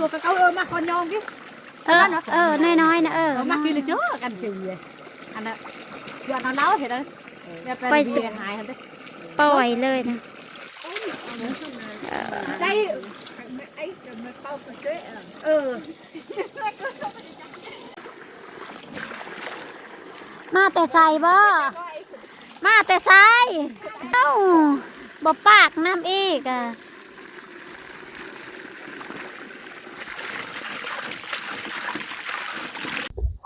ບໍ່ກະເຂົາເອີ້ນມາຂໍຍອມຕິ ເອີ ເອີ ນ້ອຍໆນະ ເອີ ເອົາມາຄືເລີຍເຈີກັນຄືເລີຍ ອັນນະ ຢ້ອນເອົາເຮົາເຮັດເອົາ ຢ່າໄປ ຂ້ອຍຊິ ເບຍຫາຍຫັ້ນເດີ ປ່ອຍເລີຍນະ ໃຈ ເອີ ມາແຕ່ໃສບໍ? ມາແຕ່ໃສ? ເອົ້າ ບໍ່ປາກນຳອີກອະ.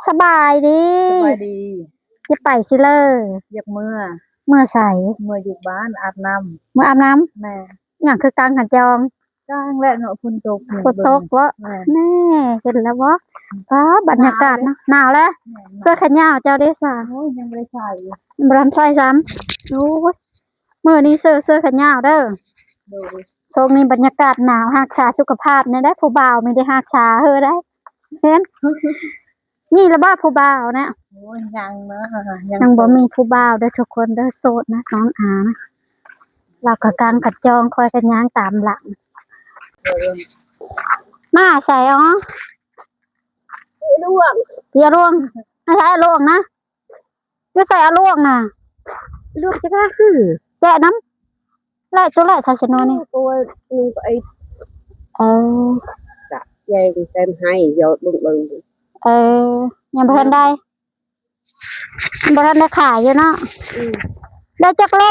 ສະບາຍດີ ສະບາຍດີ. ຈະໄປໃສເລີ? ຢາກເມືອ ເມືອໃສ? ເມືອຢູ່ບ້ານອາບນ້ຳ ເມືອອາບນ້ຳ. ແມ່ນ. ຫຍັງຄືກາງຄັນຈອງ? ກາງແຫຼະເນາະ ຝົນຕົກນີ້ ຝົນຕົກເບາະ? ແມ່ນ. ແນ່ ເຫັນແລ້ວເບາະ? ອືມ ຟ້າ ບັນຍາກາດເນາະ ໜາວແລ້ວ. ແມ່ນ. ເສື້ອແຂນຍາວເຈົ້າເດຊະ? ໂອ້ຍ ຍັງບໍ່ໄດ້ໃສ່ ບໍ່ທັນໃສ່ຊ້ຳ. ໂອ້ຍ ມື້ນີ້ເສື້ອ ເສື້ອແຂນຍາວເດີ. ໂດຍ. ຊ່ວງນີ້ບັນຍາກາດໜາວ ຮັກສາສຸຂະພາບແດ່ເດີ ຜູ້ບ່າວມີແຕ່ຮັກສາເຮີໄດ໋ ເຫັນ. ມີລະບໍ່ຜູ້ບ່າວນະ? ໂອ້ຍ ຍັງນະ ຍັງ ຍັງບໍ່ມີຜູ້ບ່າວເດີທຸກຄົນເດີ ໂສດນະ ນ້ອງອານະ ລາວກະກາງຄັນຈອງ ຂ້ອຍກະຍ່າງຕາມຫຼັງ. ມາໃສ? ອໍ ເປຍຫຼວງ ເປຍຫຼວງ ໃສອາຫຼວງນະ? ຢູ່ໃສອາຫຼວງນະ? ຫຼວງຈະກະ ແຈະນຳ ແລະ ຈຸແລະ ສາຍສະໂນນີ້ ໂອ້ຍ ໜຶ່ງໄປ ເອີ ກະແຍງແຊມໃຫ້ ຢອດເບິ່ງເບິ່ງ. ເອີ ຍັງບໍ່ທັນໄດ້ ບໍ່ທັນໄດ້ຂາຍຢູ່ເນາະ. ອືມ ໄດ້ຈັກໂລ?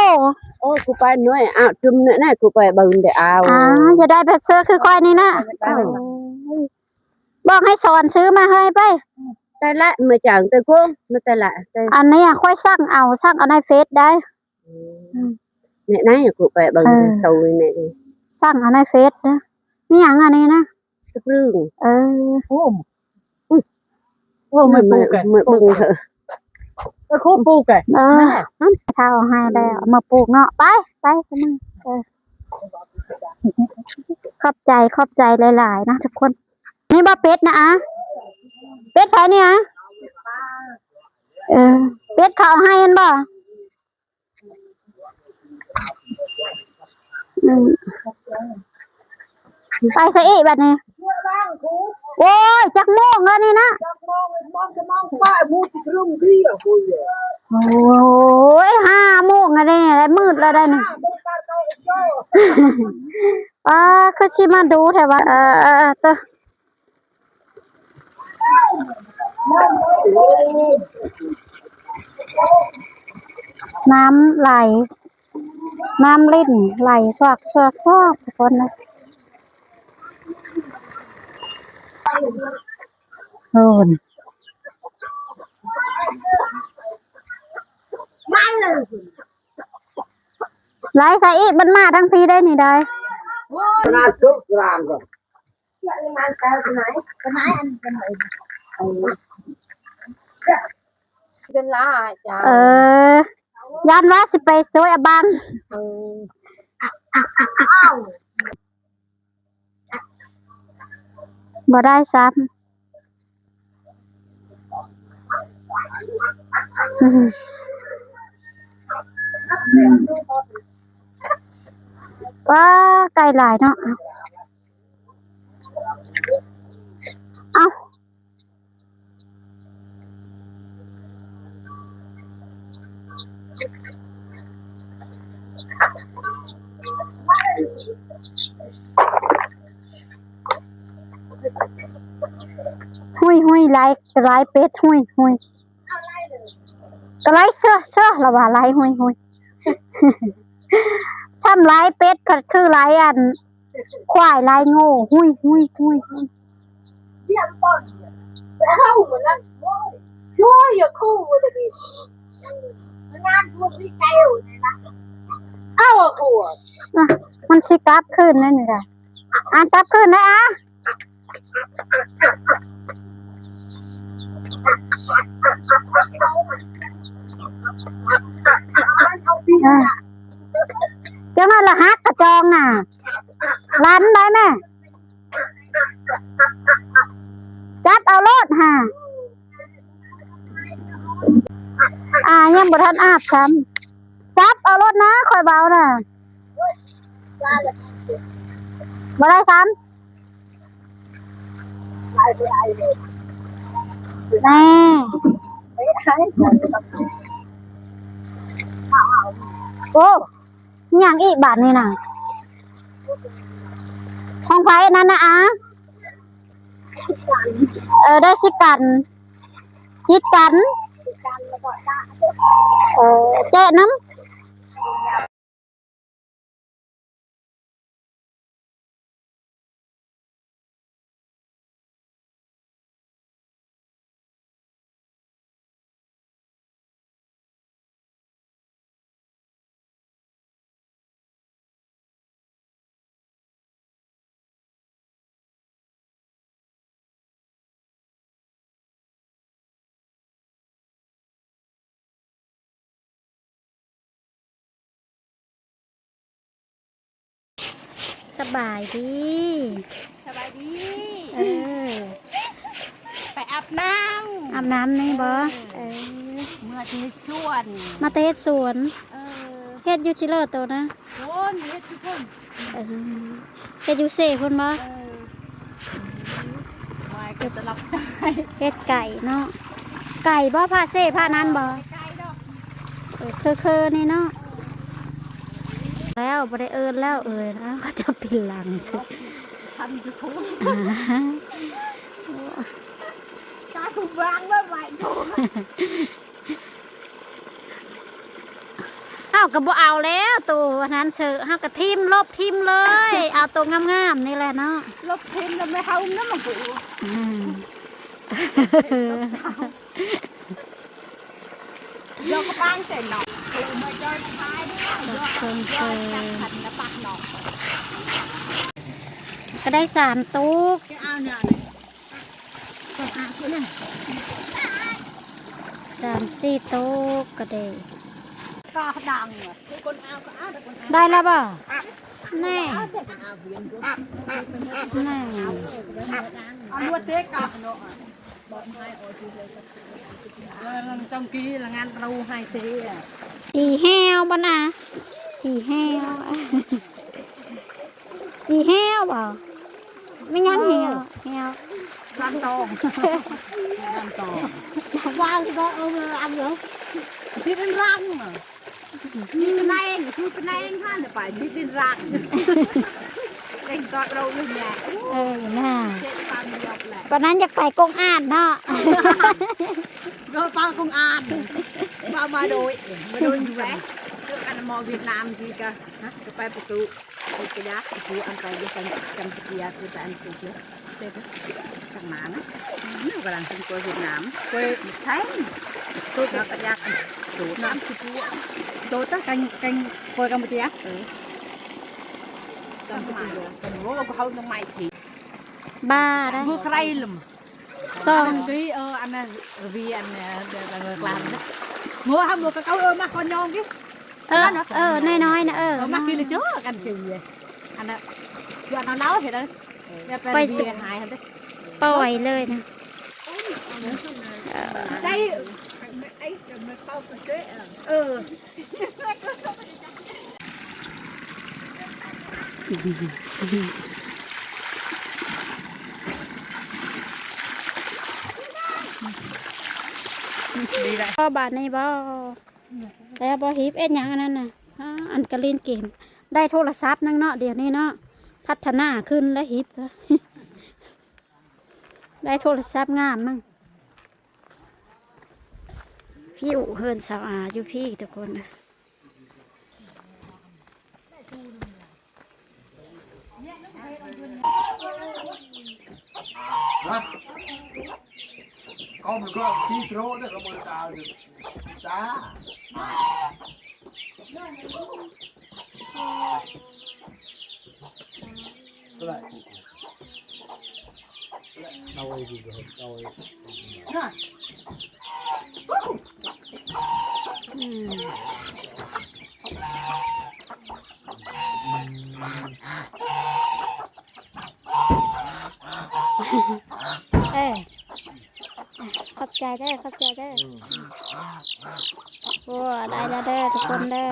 ໂອ້ຍ ກູໄປໜ້ອຍ ອ້າວ ຈຸ່ມແນ່ໆ ກູໄປເບິ່ງໄດ້ ອ້າວ ອາ ຢ່າໄດ້ແບບເສື້ອຄືຂ້ອຍນີ້ນະ. ໂອ້ຍ ບອກໃຫ້ສອນຊື້ມາເຮີຍໄປ. ແຕ່ລະ ມາຈາງແຕ່ໂກ ມາແຕ່ລະ ແຕ່ ອັນນີ້ຂ້ອຍສັ່ງເອົາ ສັ່ງເອົາໃນເຟສໄດ໋. ອືມ ແນ່ນາ ກູໄປເບິ່ງ ເອີ ໂຕນີ້ແນ່ ສັ່ງເອົາໃນເຟສນະ. ມີຫຍັງອັນນີ້ນະ? ສະພຶງ. ເອີ ໂອ້ ໂອ້ ມາປູກ ມາເບິ່ງເຖາະ. ເອີ ຄູປູກ ເອີ ເຖົ້າໃຫ້ແລ້ວ ເອົາມາປູກເນາະ. ໄປ ໄປ ເອີ ຂອບໃຈ ຂອບໃຈຫຼາຍໆນະທຸກຄົນ. ນີ້ບໍ່ເປັດນະອາ? ເປັດໃຜນີ້ອາ? ເອີ ເປັດເຂົາເອົາໃຫ້ຫັ້ນບໍ່? ອືມ ໄປໃສອີກບັດນີ້? ໂອ້ຍ ຈັກໂມງແລ້ວນີ້ນະ? ໂອ້ຍ ຫ້າໂມງແລ້ວເດ້ ມືດແລ້ວໄດ໋ນີ້. ປ້າ ຄືຊິມາດູແທ້ວະ. ເອີ ເອີ ເອີ ເຕີ ນ້ຳໄຫຼ ນ້ຳລິນໄຫຼຊອກ ຊອກ ຊອກ ທຸກຄົນເອີຍ. ໂອ້ນ ໄຫຼໃສ່ອີກ ມັນມາທາງພີ້ໄດ໋ນີ້ໄດ໋. ເອີ ຢ້ານວ່າຊິໄປຊ່ວຍອາບັງ. ເອີ ບໍ່ໄດ້ຊ້ຳ. ວ້າ ໄກ່ຫຼາຍເນາະ. ເອົ້າ ຫຸຍ ຫຸຍ ຫຼາຍ ຫຼາຍເປັດ ຫຸຍ ຫຸຍ. ກະໄລ່ເຊາະ ເຊາະ ລະວ່າໄລ່ ຫຸຍ ຫຸຍ. ຊ່ຳໄລ່ເປັດ ຄື ຄືໄລ່ອັນ ຄວາຍ ໄລ່ໂງ່ ຫຸຍ ຫຸຍ ຫຸຍ ຫຸຍ. ອ່ະ ມັນຊິກັບຄືນແລ້ວນີ້ລະ. ອ່າ ກັບຄືນແລ້ວ ອ່າ. ເຈົ້ານັ້ນລະຫັກກະຈອງນະ ລັນໄດ້ແມ່ ຈັບເອົາໂລດຫາ. ອ່າ ຍັງບໍ່ທັນອາບຊ້ຳ ຈັບເອົາໂລດນະ ຂ້ອຍເວົ້ານະ ບໍ່ໄດ້ຊ້ຳ. ແນ່ ໂອ້ ຫຍັງອີກບາດນີ້ນະ ຂອງໃຜນັ້ນນະອາ? ເອີ ໄດ້ຊິກັນ ຈິດກັນ ເອີ ແຈະນຳ. ສະບາຍດີ ສະບາຍດີ ເອີ ໄປອາບນ້ຳ ອາບນ້ຳນີ້ບໍ່? ເອີ ເອີ ເມື່ອທີ່ເຮັດສວນ ມາແຕ່ເຮັດສວນ ເອີ ເຮັດຢູ່ຊິເລີໂຕນະ ໂອ້ຍ ເຮັດຢູ່ພຸ້ນ ເອີ ເຮັດຢູ່ເຊພຸ້ນບໍ່? ເອີ ເຮັດໄກ່ເນາະ ໄກບໍ່ ພະເຊພະນັ້ນບໍ່? ເອີ ເຄີໆ ນີ້ເນາະ ແລ້ວບໍ່ໄດ້ເອີ້ນແລ້ວ ເອີຍ ເຂົາເຈົ້າປິ່ນຫຼັງຊື່ ເຮົາກໍບໍ່ເອົາແລ້ວ ໂຕອັນນັ້ນເຊີ ເຮົາກໍຖິ້ມ ລົບຖິ້ມເລີຍ ເອົາໂຕງາມໆ ນີ້ແຫຼະເນາະ ລົບຖິ້ມແລ້ວ ໄມ່ເຮົານຳມັນກໍ ອືມ ດອກກະປາງເສັ້ນເນາະ ເບິ່ງເບິ່ງ ກໍໄດ້ສາມຕຸກ ສາມສີ່ຕຸກກໍໄດ້ ໄດ້ແລ້ວບໍ່? ແນ່ ແນ່. ສີແຫ້ວບໍ່ນະ? ສີແຫ້ວ ສີແຫ້ວບໍ່? ແມ່ນຫຍັງແຫ້ວ? ແຫ້ວ ລານຕອງ ລານຕອງ ວ່າຊິເອົາອັນເດີ ທີ່ເປັນລັງ ມີແຕ່ແນງ ຄືເປັນແນງຫັ້ນໄປ ມີແຕ່ລັງ ເປັນຕອນເຮົາເລີຍແຫຼະ ເອີ ນະ ເຈັບປານດຽວແຫຼະ ປານນັ້ນຢາກໄປກົງອ່ານເນາະ ເດີ ໄປກົງອ່ານ ເວົ້າມາໂດຍ ມາໂດຍຢູ່ແຫຼະ ເຈີກັນໝໍຫວຽດນາມ ທີ່ກະ ຮະ ກະໄປປະຕູ ໄປຢາກປະຕູ ອັນໄປຢູ່ກັນ ກຳປູເຈຍ ຄືແຕ່ອັນ ທາງໜ້ານະ ກຳລັງເປັນກົວຫວຽດນາມ ກົວໄທ ໂຕກະຢາກໂຕນຳ ໂຕຕະກັນ ກັນ ກົວກຳປູເຈຍ ເອີ ກຳປູເຈຍ ໂອ້ ເຂົາຕ້ອງໄມ້ທີ່ ບ້າໄດ໋ ບໍ່ໃຄລະ ສອງ ອັນນັ້ນຄື ເອີ ອັນນັ້ນ ເອີ ວີ ອັນນັ້ນ ເດີ ການເວີກລານນະ ໝໍຫາໝໍກະເຂົາ ເອີ ມາກ່ອນຍອງຕິ ເອີ ເອີ ນ້ອຍໆ ນະ ເອີ ເອີ ມາກິນເລີຍ ເຈີກັນຄື ອັນນັ້ນ ເອີ ອັນນັ້ນເນາະ ເຫັນແລ້ວ ໄປຫາຍຫັ້ນເດີ ປ່ອຍເລີຍນະ ເອີ ໃຈ ເອີ ພໍບາດນີ້ບໍ່? ແລ້ວບໍ່ ຮີບເຮັດຫຍັງອັນນັ້ນນະ? ອາ ອັນກະຫຼິ້ນເກມ ໄດ້ໂທລະສັບໜຶ່ງເນາະ ດຽວນີ້ເນາະ ພັດທະນາຂຶ້ນແລ້ວ ຮີບ ໄດ້ໂທລະສັບງາມໜຶ່ງ ຟິວເຮືອນສາວອາຢູ່ພີ້ທຸກຄົນ. ເອີ ຂອບໃຈເດີ ຂອບໃຈເດີ. ໂອ້ ໄດ້ແລ້ວເດີທຸກຄົນເດີ.